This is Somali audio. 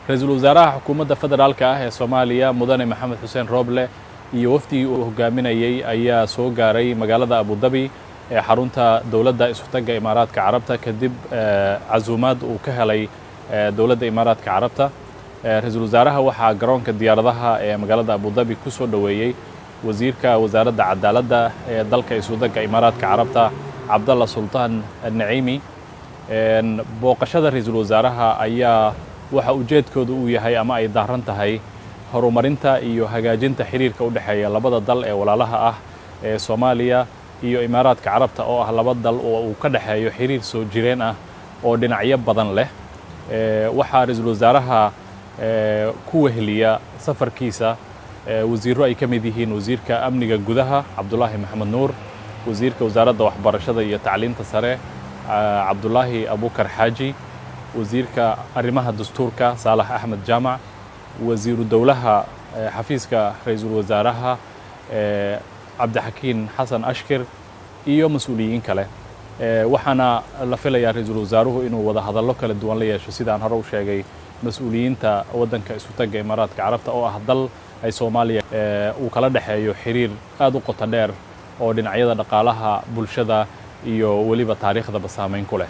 Ra-iisul wasaaraha Xukuumadda Federaalka ah ee Soomaaliya, Mudane Maxamed Xuseen Rooble, iyo wafdigii uu hogaaminayey ayaa soo gaaray magaalada Abudabi ee xarunta Dowladda Isutagga Imaaraadka Carabta, kadib casuumaad uu ka helay Dowladda Imaaraadka Carabta. Ra-iisul wasaaraha waxaa garoonka diyaaradaha ee magaalada Abudabi ku soo dhoweeyey wasiirka Wasaaradda Cadaaladda ee dalka Isutagga Imaaraadka Carabta, Cabdalla Sultaan Naciimi. Booqashada ra-iisul wasaaraha ayaa waxa ujeedkoodu uu yahay ama ay daaran tahay horumarinta iyo hagaajinta xiriirka u dhexeeya labada dal ee walaalaha ah ee Soomaaliya iyo Imaaraadka Carabta, oo ah laba dal oo uu ka dhexeeyo xiriir soo jireen ah oo dhinacyo badan leh. Waxaa ra-iisul wasaaraha ku weheliya safarkiisa wasiirro ay ka mid yihiin wasiirka amniga gudaha, Cabdulaahi Maxamed Nuur, wasiirka Wasaaradda Waxbarashada iyo Tacliinta Sare, Cabdulaahi Abukar Xaaji, wasiirka arrimaha dastuurka, Saalax Axmed Jaamac, wasiiru dowlaha xafiiska ra-iisul wasaaraha, Cabdixakiin Xasan Ashkir, iyo mas-uuliyiin kale. Waxaana la filayaa ra-iisul wasaaruhu inuu wada hadallo kala duwan la yeesho, sidaan hore u sheegay, mas-uuliyiinta waddanka Isutagga Imaaraadka Carabta, oo ah dal ay Soomaaliya uu kala dhexeeyo xiriir aad u qoto dheer oo dhinacyada dhaqaalaha, bulshada iyo weliba taariikhdaba saameyn ku leh.